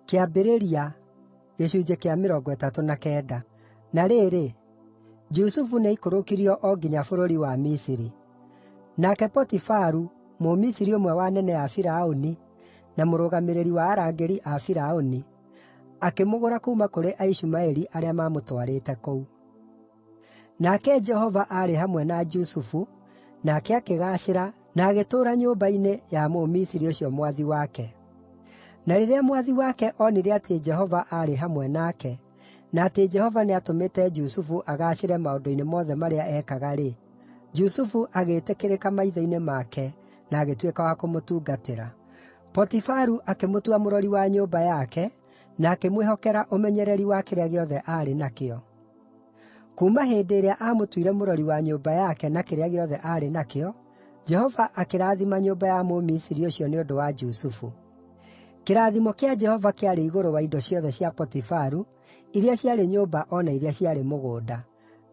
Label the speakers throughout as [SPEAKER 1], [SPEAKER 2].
[SPEAKER 1] Kĩambĩrĩria 39. Na rĩrĩ, Jusufu nĩaikũrũkirio o nginya bũrũri wa Misiri. Nake Potifaru, Mũmisiri ũmwe wa anene a Firaũni, na mũrũgamĩrĩri wa arangĩri a Firaũni, akĩmũgũra kuuma kũrĩ Aishumaeli arĩa maamũtwarĩte kũu. Nake Jehova aarĩ hamwe na Jusufu, nake akĩgaacĩra, na agĩtũũra nyũmba-inĩ ya Mũmisiri ũcio mwathi wake. Na rĩrĩa mwathi wake onire atĩ Jehova aarĩ hamwe nake, na atĩ Jehova nĩatũmĩte Jusufu agaacĩre maũndũ-inĩ mothe marĩa ekaga-rĩ, Jusufu agĩĩtĩkĩrĩka maitho-inĩ make na agĩtuĩka wa kũmũtungatĩra. Potifaru akĩmũtua mũrori wa nyũmba yake na akĩmwĩhokera ũmenyereri wa kĩrĩa gĩothe aarĩ nakĩo. Kuuma hĩndĩ ĩrĩa aamũtuire mũrori wa nyũmba yake na kĩrĩa gĩothe aarĩ nakĩo, Jehova akĩrathima nyũmba ya Mũmisiri ũcio nĩ ũndũ wa Jusufu. Kĩrathimo kĩa Jehova kĩarĩ igũrũ wa indo ciothe cia Potifaru, iria ciarĩ nyũmba o na iria ciarĩ mũgũnda.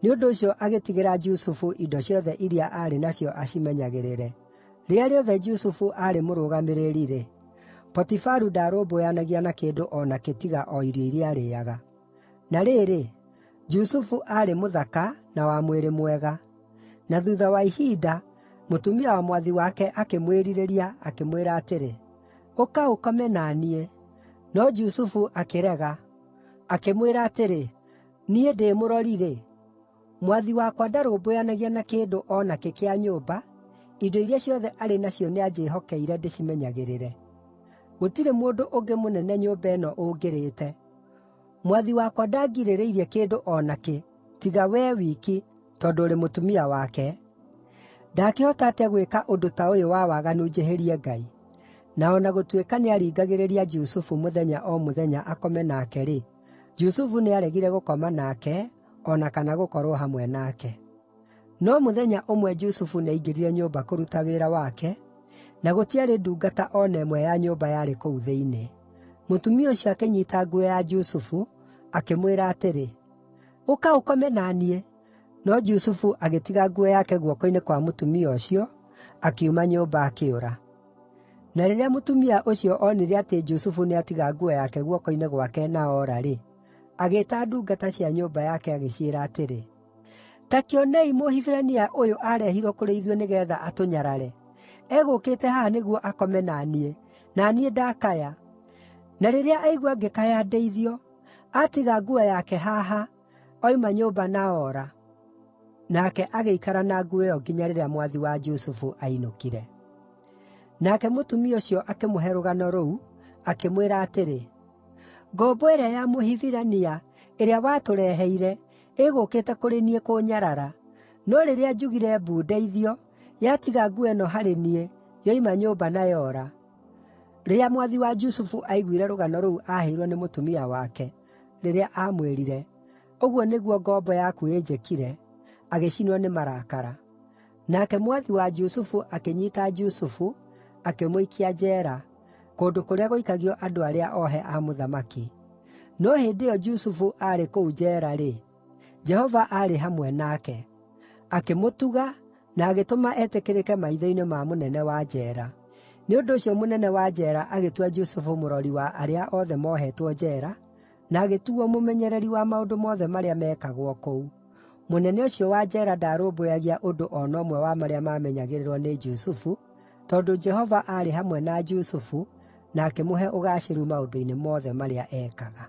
[SPEAKER 1] Nĩ ũndũ ũcio agĩtigĩra Jusufu indo ciothe iria aarĩ nacio acimenyagĩrĩre. Rĩrĩa rĩothe Jusufu aarĩ mũrũgamĩrĩri-rĩ, Potifaru ndaarũmbũyanagia na kĩndũ o nakĩ tiga o irio iria aarĩĩaga. Na rĩrĩ, Jusufu aarĩ mũthaka na wa mwĩrĩ mwega. Na thuutha wa ihinda, mũtumia wa mwathi wake akĩmwĩrirĩria, akĩmwĩra atĩrĩ, “Ũka ũkome na niĩ!” No Jusufu akĩrega. Akĩmwĩra atĩrĩ, “Niĩ ndĩ mũrori-rĩ, mwathi wakwa ndarũmbũyanagia na kĩndũ o nakĩ kĩa nyũmba, indo iria ciothe arĩ nacio nĩanjĩhokeire ndĩcimenyagĩrĩre. Gũtirĩ mũndũ ũngĩ mũnene nyũmba ĩno ũngĩrĩte. Mwathi wakwa ndangirĩrĩirie kĩndũ o nakĩ, tiga wee wiki, tondũ ũrĩ mũtumia wake. Ndakĩhota atĩa gwĩka ũndũ ta ũyũ wa waganu njĩhĩrie Ngai?” Na o na gũtuĩka nĩaringagĩrĩria Jusufu mũthenya o mũthenya akome nake-rĩ, Jusufu nĩaregire gũkoma nake o na kana gũkorwo hamwe nake. No mũthenya ũmwe Jusufu nĩaingĩrire nyũmba kũruta wĩra wake, na gũtiarĩ ndungata o na ĩmwe ya nyũmba yarĩ kũu thĩinĩ. Mũtumia ũcio akĩnyiita nguo ya Jusufu, akĩmwĩra atĩrĩ, “Ũka ũkome na niĩ!” No Jusufu agĩtiga nguo yake guoko-inĩ kwa mũtumia ũcio, akiuma nyũmba akĩũra. Na rĩrĩa mũtumia ũcio onire atĩ Jusufu nĩatiga nguo yake guoko-inĩ gwake na oora-rĩ, agĩĩta ndungata cia nyũmba yake agĩciĩra atĩrĩ, “Ta kĩonei Mũhibirania ũyũ aarehirwo kũrĩ ithuĩ nĩgeetha atũnyarare! Egũũkĩte haha nĩguo akome na niĩ, na niĩ ndakaya. Na rĩrĩa aigua ngĩkaya ndeithio, atiga nguo yake haha, oima nyũmba na oora.” Nake agĩikara na nguo ĩyo nginya rĩrĩa mwathi wa Jusufu ainũkire. Nake mũtumia ũcio akĩmũhe rũgano rũu, akĩmwĩra atĩrĩ, “Ngombo ĩrĩa ya Mũhibirania, ĩrĩa watũreheire, ĩgũũkĩte kũrĩ niĩ kũũnyarara. No rĩrĩa njugire mbu ndeithio, yatiga nguo ĩno harĩ niĩ, yoima nyũmba na yoora.” Rĩrĩa mwathi wa Jusufu aiguire rũgano rũu aaheirwo nĩ mũtumia wake, rĩrĩa aamwĩrire, “Ũguo nĩguo ngombo yaku ĩnjĩkire,” agĩcinwo nĩ marakara. Nake mwathi wa Jusufu akĩnyiita Jusufu, akĩmũikia njeera, kũndũ kũrĩa gũikagio andũ arĩa ohe a mũthamaki. No hĩndĩ ĩyo Jusufu aarĩ kũu njeera-rĩ, Jehova aarĩ hamwe nake. Akĩmũtuga na agĩtũma etĩkĩrĩke maitho-inĩ ma mũnene wa njeera. Nĩ ũndũ ũcio mũnene wa njeera agĩtua Jusufu mũrori wa arĩa othe moohetwo njeera, na agĩtuuo mũmenyereri wa maũndũ mothe marĩa meekagwo kũu. Mũnene ũcio wa njeera ndaarũmbũyagia ũndũ o na ũmwe wa marĩa maamenyagĩrĩrwo nĩ Jusufu, tondũ Jehova aarĩ hamwe na Jusufu na akĩmũhe ũgaacĩru maũndũ-inĩ mothe marĩa ekaga.